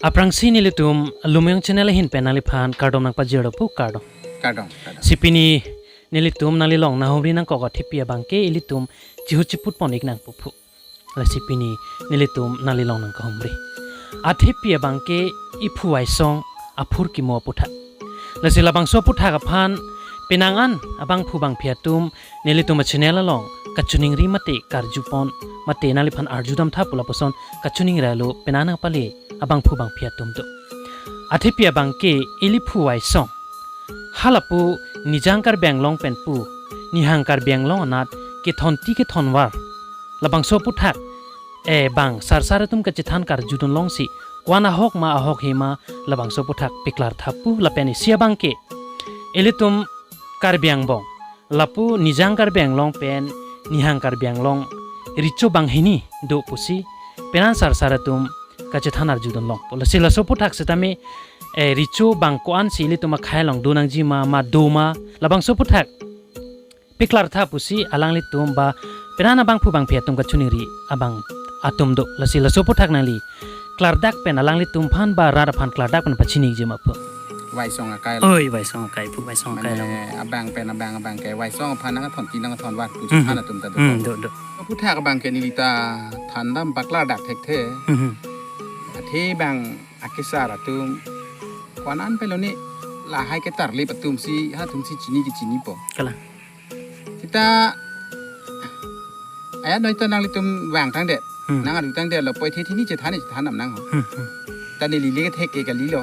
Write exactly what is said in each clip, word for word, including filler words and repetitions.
Aphrangsi nelitum Lumyong Channel ahin pen nangliphan kardom nangpajir do pu, kardom. Kardom, kardom. Si pini nelitum nanglilong nanghumri nangkok athepi abangke ilitum chihut chiput pon-ik nangpo pu. Lasi pini nelitum nanglilong nangkahumri. Athepi abangke Iphu Waisong aphurkimo aputhak. Lasi labangso aputhak aphan penang an abangphu bangphi atum nelitum a-channel along kachiningri mate karju pon mate nangliphan arjudam tha pu lapuson kachiningri alo penang nangpale abangphu bangphi atum do. Athepi abangke Iliphu Waisong. Halapu Nijang Karbi Anglong pen pu, Nihang Karbi Anglong anat kethonti kethonvar. Labangso aputhak, eh, bang sarsar atum kachethan karjudun longsi, ko-an ahok ma ahok he ma labangso aputhak paklar tha pu lapen isi abangke ilitum Karbi angbong, lapu Nijang Karbi Anglong pen Nihang Karbi Anglong recho banghini do pusi penang sarsar atum kachethan arjudun longpo. Lasi laso aputhak setame, eh, recho bang ko-ansi ilitum akhei along do nangji ma, ma do ma, labangso aputhak paklar tha pusi alanglitum ba penang abangphu bangphi atum kachiningri abang atum do. Lasi laso aputhak nangli klardak pen alanglitum aphan ba rat aphan klardak pen pachini-ikji ma pu. Waisong akai lo. Oi, Waisong akai pu, Waisong akai lo. Mane abang pen abang abangke Waisong aphan nangthonti nangthonvar pu Hmm, chethan hmm. atum ta do. Hmm, do, do. Aputhak abangke neli ta thandam paklardak thekthe. Hmm, hmm. Athe bang akesar atum ko-an an pelo ni lahai ketarlip atumsi, ha atumsi chini kechinipo. Kalang. Sita ayat noi ta nanglitum vangtangdet. Hmm. Nang arjutangdetlo, poi the thini chethan chethan nam nang ho. Hmm, hmm. Ta neli le kethek ke kalilo.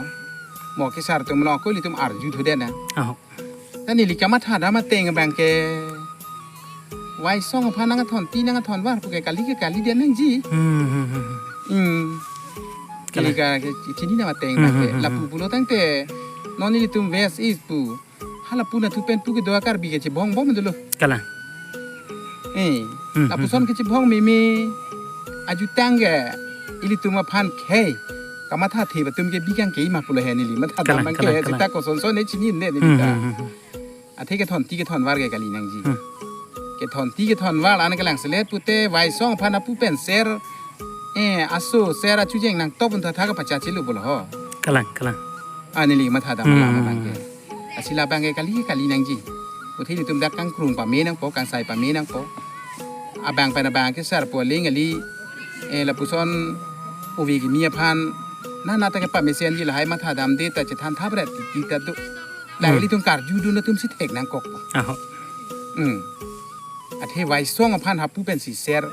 Mo kesar atum lo ko ilitum arjuthudet na. Aho. Ta neli kamathadam ateng abangke Waisong aphan nangthonti nangthonvar puke kali ke kalidet nangji. Hmm, hmm, hmm, hmm. Hmm. Kalang. Neli ka ke chinidam ateng Hmm, abangke. Hmm, hmm, Lapu hmm. pulo tangte non ilitum West East pu. Halapu nathu pen pu kedo a-Karbi kechebongbom dolo. Kalang. Eh, Hmm, lapuson hmm, hmm. kechebong meme ajutang ke ilitum aphan khei kamathathe atum ke bikang ke ima pulo he neli mathadam Kalang, abangke kalang, he kalang. sita kosonson ne chinine neli Hmm, ta. hmm, hmm, hmm. Athe kethonti kethonvar ke kali nangji. Hmm. Kethonti kethonvar an kelangselet pute Waisong aphan apu pen ser, eh, aso ser achujeng nangtop un tha tha kapachachelo pulo ho. Kalang, kalang. Ah, neli mathadam Hmm. alam abangke. Lasi labangke kali kali nangji. Pute ilitum dak kangkrung pame nangpo, kangsai pame nangpo. Abang pen abang kesar pu aling ali, eh, lapuson ove kimi aphan nana ta kepamesenji lahai mathadamde ta chethan thapret titi ta do. Lahai Hmm. ilitum karjudun atumsi thek nangkokpo. Aho. Hmm. Athe Waisong aphan hapu pensi ser,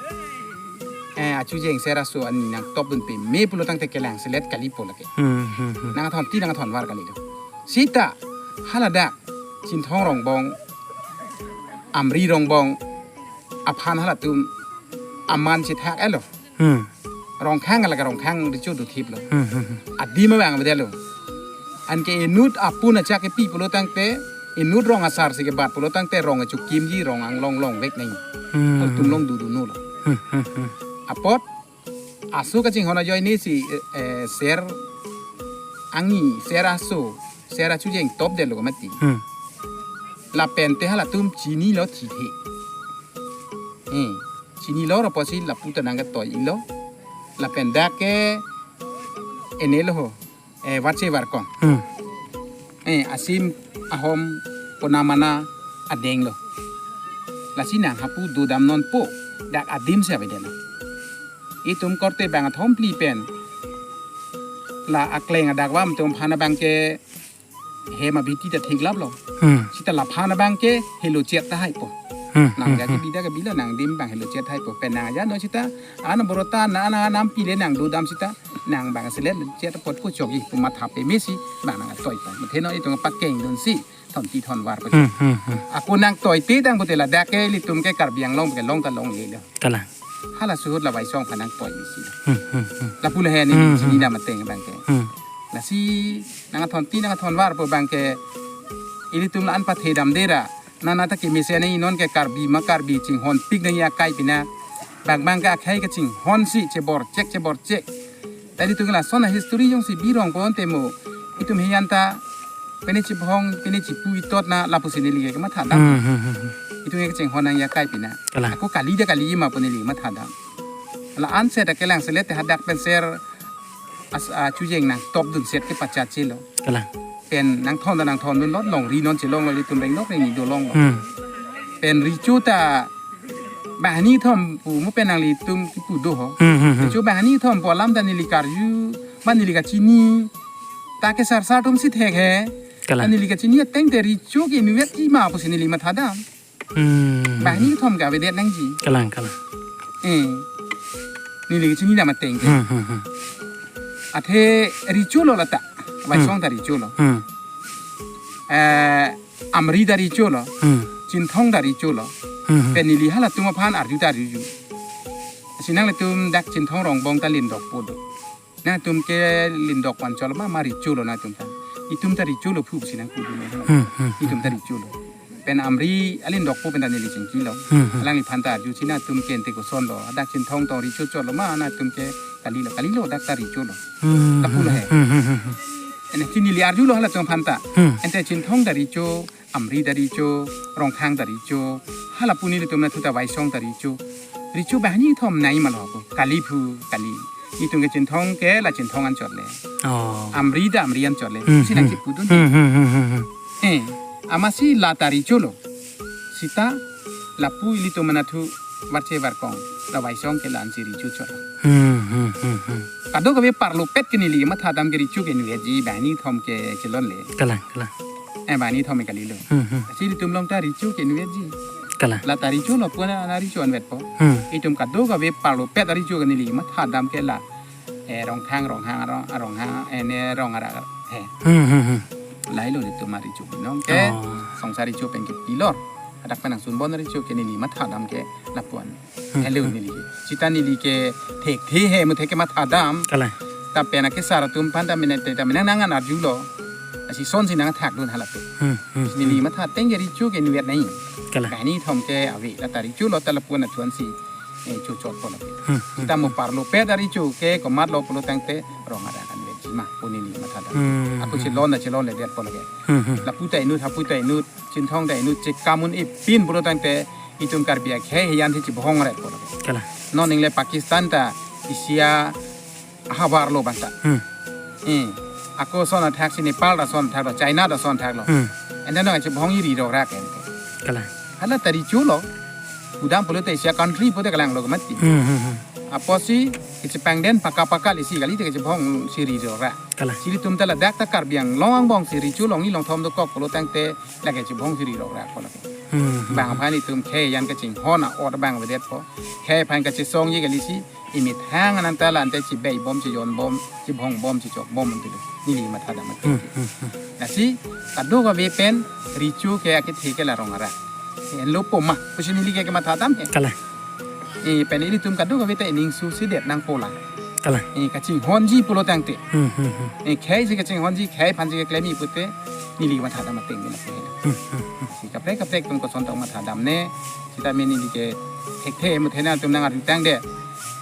eh, achujeng ser aso ani nangtopdun peme pulo tangte kelangselet kalipo lake. Hmm, hmm, hmm. Nangthonti nangthonvar kalilo. Sita haladak Chinthong Rongbong, Amri Rongbong aphan halatum aman chethak elo. Hmm. Rongkhang lake Rongkhang recho dothiplo. Hmm, hmm, hmm. Adim abang avedetlo. Anke inut apun achak kepi pulo tangte inut rong asarsi kebat pulo tangte rong kechokimji, rong anglong longvek nang. Hmm. Halatum longdudunlo. Hmm, hmm, hmm. Apot aso kachinghon ajoinesi, eh, eh, ser angni, ser aso, ser achujeng topdetlo mati. Hmm. Lapente halatum chinilo thithe. Eh, chinilo ro pusi lapu ta nangketoi-iklo. Lapen dak ke enelo ho, eh, Watse Warkong. Hmm. Eh, asim ahom pona mana adenglo. Lasi nang hapu dodam nonpo, dak adimsi avedetlo. Itum korte bang athom phli pen la akleng adak vam atum aphan abangke hem abiti ta theklaplo. Hmm. Sita laphan abangke helochet tahaipo. Hmm, Nang hmm, jagi hmm. bida ke bila nangdim abang helochet tahaipo. Pen nang aja no sita, ana borota, na, na, nampi le nang dodam sita, nang abang selet chet apot ko chogi, pu matha pemesi, bang nangtoipo. Matheno itum pakengdunsi, thonti thonvar pasi. Hmm, hmm, hmm. Ako nangtoite tang pute ladak ke ilitum ke Karbi Anglong ke long ta longlelo. Kalang. Hala suhut la Waisong aphan nangtoimesi. Hmm, hmm, hmm. Lapu lahai Hmm, hmm. chinidam ateng abangke. Hmm. Lasi nangthonti nangthonvar pu abangke ilitum la-an pathedamde ra. Nana ta kemesen nangji non ke Karbi ma Karbi chinghonpik nangji akai pina. Bang bang ke akhei kechinghonsi cheborchek cheborchek. Tadi itum lason a-history jongsi birong ponte mo. Itum hiyan ta pene chibhong, pene chipu itot na lapusi neli ke mathadam. Hmm, hmm, hmm, hmm. Itum ke chinghon nangji akai pina. Kalang. Ako kali da kali ma pu neli mathadam. La-an seta kelangselet te hadak pen ser as a chujeng nangtop dunset kepachachelo. Kalang. Pen nangthon ta nangthondunlo, longri non chelonglo, ilitum rengdok rengni dolonglo. Hmm. Pen recho ta banghini kethom pu mo pen nanglitum kipu do ho. Hmm, hmm, hmm. Recho banghini kethom pu alam ta neli karju, ma neli kachini. Ta kesar sar atumsi thek he. Kalang. Ta neli kachini ateng te recho ke-invetji ma pusi neli mathadam. Hmm. Banghini kethom ke avedet nangji. Kalang, kalang. Eh. Neli kachini dam ateng ke. Hmm, hmm, hmm. Athe recholo lata. Vaisong Hmm. ta recholo. Hmm. Eh, Amri ta recholo. Hmm. Chinthong ta recholo. Hmm, hmm. Pen neli halatum aphan arju ta arjuju. Si nanglitum dak Chinthong Rongbong ta lindokpo do. Nangtum ke lindok panchol ma, ma recholo nangtum ta. Itum ta recholo pusi nangpu dun. Hmm, hmm, hmm. Itum ta recholo. Pen Amri alindokpo pen ta neli chingkilo. Hmm, hmm. Alangliphan ta arjusi nangtum ke ante kosonlo. Dak Chinthong tong recho cholo ma, nangtum ke kalilo, kalilo dak ta recholo. Hmm, Lapulo he. Hmm, hmm, hmm, hmm. Ene si neli arjulo halatum aphan ta. Hmm. Ante Chinthong ta recho, Amri ta recho, Rongthang ta recho, hala pu nelitum nathu ta Vaisong ta recho. Recho banghini kethom nai ma lo ko. Kali phu, kali. Itum ke Chinthong ke la Chinthong anchot le. Oh. Amri ta Amri anchot le. Hmm, Si nang hmm. chipudun. Hmm, hmm, hmm, hmm, hmm. Eh, amatsi la ta recholo. Sita lapu ilitum nathu varche varkong. La Vaisong ke la-ansi recho chot. Hmm, hmm, hmm, hmm. Kadokave parlopet ke neli mathadam ke recho ke-invetji banghini kethom ke chelonle. Kalang, kalang. Eh, banghini kethom ke kalilo. Hmm, hmm. Si ilitum along ta recho ke-invetji. Kalang. La ta recholo pu ana recho anvetpo. Hmm. Itum kadokave parlopet arecho ke neli mathadam ke la. Eh, Rongthang, Ronghang, Rong, Ronghang, eh, ne Rong Arak he. Hmm, hmm, hmm. Lahelo ilitum arecho binong ke. Oh. Songsar recho pen kepilor. Hadak pen nangsunbom arecho ke neli mathadam ke lapu-an. Hmm. Hello neli ke. Sita neli ke thekthe he, muthe ke mathadam. Kalang. Ta pen akesar atum aphan ta mene te ta mene nang-an arjulo. Asi sonsi nangthakdun halatum. Hmm, hmm, Neli hmm. matha ateng ke recho ke-invet nai. Kalang. Banghini kethom ke ave, la ta recholo ta lapu-an nathu-ansi, eh, chochotpo lake. Hmm, hmm, Sita mo hmm. parlopet arecho ke komatlo pulo tangte Rong Arak anvetji ma pu neli mathadam. Hmm, Ako hmm. chelon ta chelonledetpo lake. Hmm, hmm. Lapu ta inut, hapu ta inut, Chinthong ta inut, chekam un-e pin pulo tangte itum Karbi akhei he-an the chibhong rai pulo. Kalang. Non ingle Pakistan ta Asia ahavar lo bangta. Hmm. Eh, ako ason athak si Nepal ta ason athak lo, China ta ason athak lo. Hmm. Ante non chibhong iri rok rak ante. Kalang. Hala ta recholo. Pudam pulote Asia country pulote kalang lo mati. Hmm, hmm, hmm. Apotsi kachepangden paka paka lisi kali te kachibhongsi iri rok rak. Kalang. Si ilitum ta ladak ta Karbi Anglong angbongsi recho longni longthom dokok pulo tangte lake chibhongsi iri rok rak pulo. Hmm, hmm, Bang hmm. aphan itum khei he-an kachinghon a-ot abang avedetpo. Khei aphan kachesongji kalisi imethang ananta la ante chibeibom, chijonbom, chibhongbom, chichokbom ante lo. Neli mathadam ante. Hmm, hmm, hmm. Lasi kadokave pen recho ke akethe ke la Rong Arak. Enlo po ma, pusi neli ke mathadam he. Kalang. Eh, pen ilitum kadokave ta ining susi det nangpo la. Kalang. Eh, kachinghonji pulo tangte. Hmm, hmm, hmm. Eh, khei si kachinghonji, khei aphansi keklem-i pute, neli mathadam ateng neli ke. Hmm, hmm, hmm. Si kaprek kaprek atum koson tong mathadam ne, sita me neli ke thekthe muthe nangtum nang arju tangdet.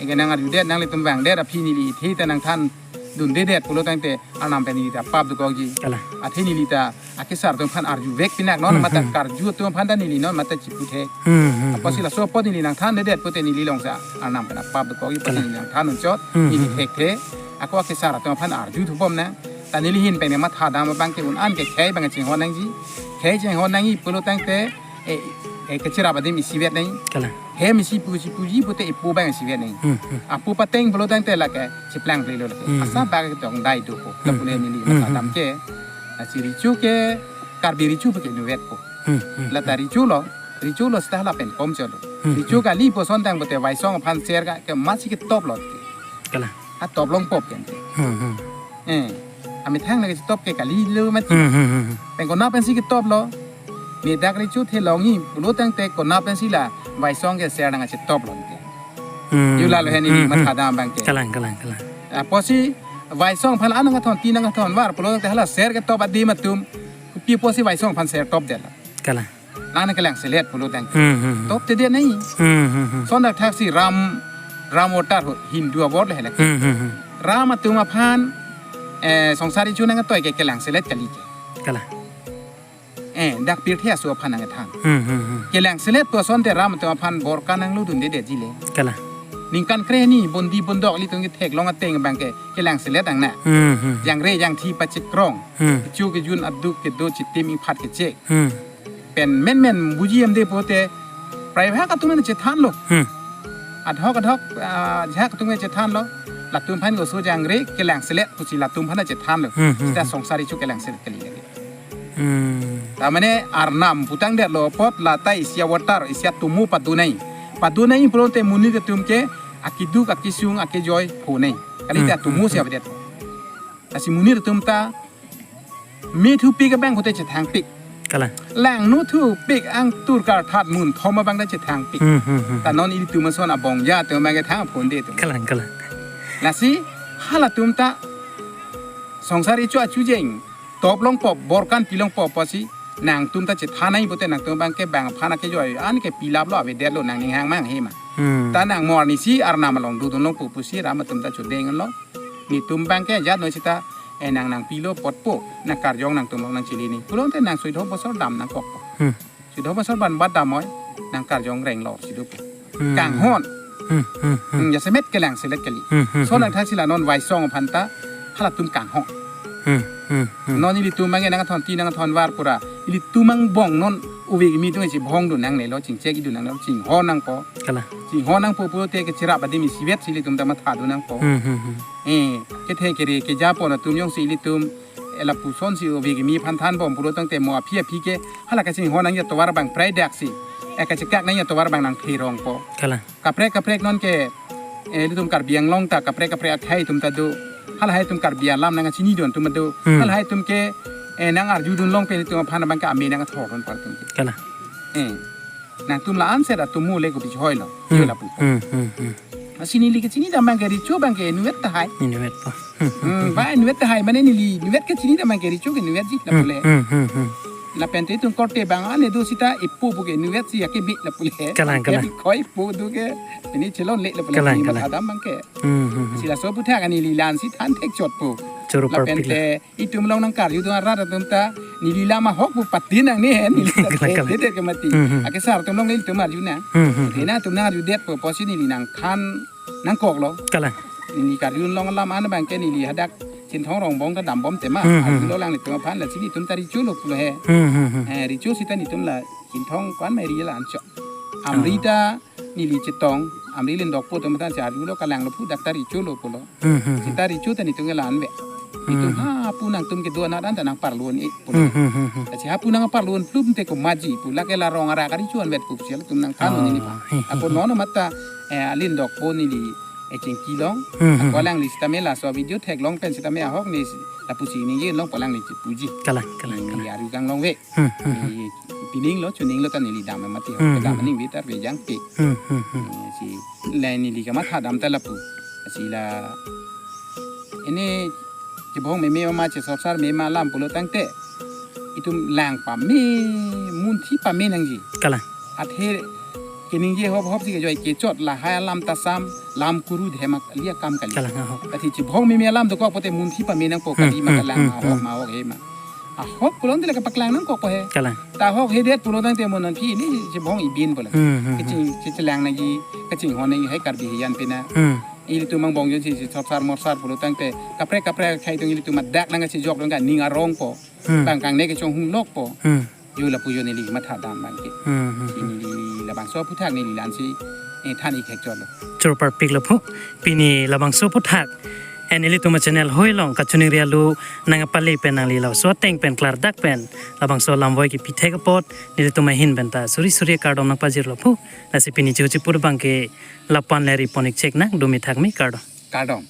Eh, ke nang arjudet, nanglitum vangdet aphi neli the ta nangthandundedet pulo tangte, Arnam pen neli ta pap dokokji. Kalang. Athe neli ta akesar atum aphan arjuvek pinak non Hmm, mata hmm. karju atum aphan ta neli non mata chiputhe. Hmm, hmm, Apotsi hmm. laso apot neli nangthandedet pute neli alongsi Arnam pen apap dokokji pute Kalang. neli nangthan unchot, Hmm, neli hmm. thekthe. Ako akesar atum aphan arju thubom nang. Ta neli ahin pen mathadam abang ke un-an ke khei abang chinghon nangji. Khei chinghon nangji pulo tangte, eh, eh, kachirap adim isivet nang. Kalang. Hem isi pu isi puji pute ipu abang isivet nang. Hmm, hmm. Apu pateng pulo tangte lake chiplang plelo lake. Hmm, Asa hmm. bak tong dai dopo. Hmm, Lapu le hmm. neli Hmm, mathadam hmm. ke. Lasi recho ke Karbi recho ke-invetpo. Hmm, hmm, La ta hmm. recholo, recholo sita lapen kom cholo. Hmm, Recho hmm. kali puson tang pute Vaisong aphan ser ka ke masi ketoplo. Kalang. Atop longpo ke ante. Hmm, hmm. Eh, amethang lake chetop ke kalilo mati. Hmm, hmm, hmm, hmm. Pen konat pensi ketoplo. Ne dak recho the longji pulo tangte konat pensi la Vaisong ke ser nangchetoplo ante. Hmm. Yu lalo he neli Hmm, hmm. mathadam abang ke. Kalang, kalang, kalang. Apotsi Vaisong aphan an nangthon, ti nangthon var pulo tangte hala ser ketop adim atum. Pi apotsi Vaisong aphan ser topdetlo. Kalang. Nang kelang selet pulo tangte. Hmm, hmm, hmm. Toptedet nai. Hmm, hmm, hmm. Lason athak si Ram, Ram avatar ho, Hindu abor le he lake. Hmm, hmm, hmm. Ram atum aphan, eh, songsar recho nangtoi ke kelang selet kali ke. Kalang. Eh, dak pirthe aso aphan nangthan. Hmm, hmm, hmm. Kelang selet pu asonte Ram atum aphan borka nangludundedetji le. Kalang. Ningkan krehini bondi bondok ilitum ketheklong ateng abangke kelang selet ang na. Hmm, hmm. Jangre jangthi pachekrong. Hmm. Kecho kejun aduk kedo chitim ingphat kechek. Hmm. Pen menmen buji amde pote private atum an chethanlo. Hmm. Adhok adhok, ah, ajahak atum an chethanlo. Latum aphan oso jangre kelang selet pusi latum aphan chethanlo. Hmm, hmm, Sita hmm. Songsar recho kelang selet kali. Hmm. Ta mane arnam putangdetlo apot lata isi avatar isi atomo padunai. Padunai pulote monit atum ke akeduk akesung akejoi phonai. Kali Hmm, ta atomo hmm, si hmm. Avedet. Lasi monit atum ta methupik abang kote chethangpik. Kalang. Langno thupik angtur karthat mun thom abang ta chethangpik. Hmm, hmm, hmm. Ta non ilitum ason abong ja atum abang kethang phonde atum. Kalang, kalang. Lasi halatum ta songsar recho achujeng toplongpo, borkan pilongpo pusi nangtum ta chethanai pote nangtum abangke bang aphan akejoi an ke pilaplo, avedetlo, nangning hang mang hema. Hmm. Ta nang morni si arnam along dodunlongpo pusi ram atum ta chodenglo. Netum abangke jat noi sita, eh, nang nangpilo apotpo, nang karjong nangtum along nangchilini. Pulote nang suidho bosor dam nangkokpo. Hmm. Suidho bosor ban bat damoi, nang karjong renglo sidupo. Hmm. Kanghon. Hmm, hmm, hmm. Hmm, jasemet kelang selet kali. Hmm, hmm, So hmm. Nangthak sila non vaisong aphan ta halatum kanghon. Hmm, hmm, hmm. Non ilitum abangke nangthon ti nangthon var pura. Ilitum angbong non ove kimi tung chibhong dun nangnelo, chingchek idun nangnelo, chinghon nangpo. Kalang. Chinghon nangpo pulote kecherap adim isivet si ilitum ta matha dun nangpo. Hmm, hmm, hmm. Eh, kethe kere keja pon atum jongsi ilitum, eh, lapuson si ove kimi aphan thanbom pulo tangte mo aphi aphi ke hala kachinghon nangji atovar abang prai daksi. Eh, kachekak nangji atovar abang nangtherongpo. Kalang. Kaprek kaprek non ke, eh, ilitum Karbi Anglong ta kaprek kaprek akhei atum ta do. Halahei atum Karbi alam nangchinidun atum do. Hmm. Halahei atum ke, eh, nangarjudunlong pen ilitum aphan abangke ame nangthordun par atum ke. Kalang. Eh. Nangtum la-an set atomo le kopi choilo. Hmm. Yo lapu. Hmm, hmm, hmm. Lasi neli kechinidam abangke recho abangke inutvet tahai. Inutvetpo. Hmm, hmm, Hmm, hmm. Ba inutvet tahai mane neli inutvet kechinidam abangke recho ke inutvetji Hmm, lapule. hmm, hmm, hmm. Lapen te itum korte bang an do sita ipo puke inutvet si ake bi lapule. Kalang, Ake kalang. Bi koi ipo do ke ini chelonle lapule Kalang, ni kalang. Mathadam abangke. Hmm, hmm, hmm. Si laso aputhak neli la-an si than thekchotpo. Choro Lapen parpiklo. Te itum along nangkarjudun arat atum ta neli lam ahok pu pati nangne he neli ta Kalang, kalang. Dede ke mati. Hmm, hmm. Akesar atum along nelitum arju nang. Hmm, hmm, hmm. Dena atum nangarjudetpo pusi neli nangthan nangkoklo. Kalang. Neli karjudun along alam an abangke neli hadak Chinthong Rongbong ta dambom tema. Hmm, hmm, Arjulo hmm. Lang netum aphan lasi netum ta recholo pulo he. Hmm, hmm, hmm. Eh, recho sita netum la Chinthong ko-an mari la-an chok. Amri Oh. ta neli chetong, Amri Lindokpo atum ta si arjulo kalanglo pu dak ta recholo pulo. Hmm, hmm, hmm. Sita recho ta netum ke la-an ve. Netum Hmm. hapu nangtum kedo anat an ta nangparlun-ik pulo. Hmm, hmm, hmm, hmm. Lasi hapu nangparlun plum te komatji pu lake la rong arak arecho anvet pu si latum nangthan Oh, neli pa. Hmm, hmm, Ako hmm. Nono mata, eh, Lindokpo neli, eh, chingkilong. Hmm, hmm, Ako hmm. Alangli sitame laso video theklong pen sitame ahok ne lapusi ningjelongpo alangli chepuji. Kalang, kalang, Neli kalang. Arju kanglong ve. Hmm, hmm, hmm. Neli pininglo, chuninglo ta neli dam mati ho. Hmm, Kedam hmm, hmm. Aning ve ta vejangpik. Hmm, hmm, hmm. Eh, si la neli kamathadam ta lapu. Si la ini chibhong meme ma chesorsar meme alam pulo tangte itum lang pame, munthi pame nangji. Kalang. Athe keningje hop hop si kejoi kechot lahai alam tasam lam kuru dhemak lia kam kali. Kalang, ahok. Athe chibhong meme alam dokok pote munthi pame nangpo Hmm, kali hmm, maka lang hmm, ma ahok hmm. ma ahok he ma. Ahok pulo tangte la kapaklang nangkokpo he. Kalang. Ta ahok hedet pulo tangte mo non phi ini chibhong ibin pulo. Hmm, hmm, hmm. Kaching, kachinglong nangji, kachinghon nangji hai Karbi hiyan pina. Hmm. Ilitum angbong jo si, si sorsar morsar pulo tangte kaprek kaprek akhei atum ilitum adak nangkachejok dong ka ning arongpo. Hmm. Bang kangne kechonghunglokpo. Hmm. Yo lapu yo neli mathadam abangke. Hmm, hmm, Si hmm. neli labangso aputhak neli la-an si, eh, than-ik thekchotlo. Choro parpiklo phu. Pini labangso aputhak. Eh, nelitum achannel hoi along kachiningri alu nangpale pen nangli laso ateng pen klardak pen labangso alam voi kipi thek apot nelitum ahin pen ta suri suri kardom nangpajirlo phu. Lasi pini chihu chipu abangke lapu-an le ri pon-ik chek nang, dome thakme, kardom. Kardom.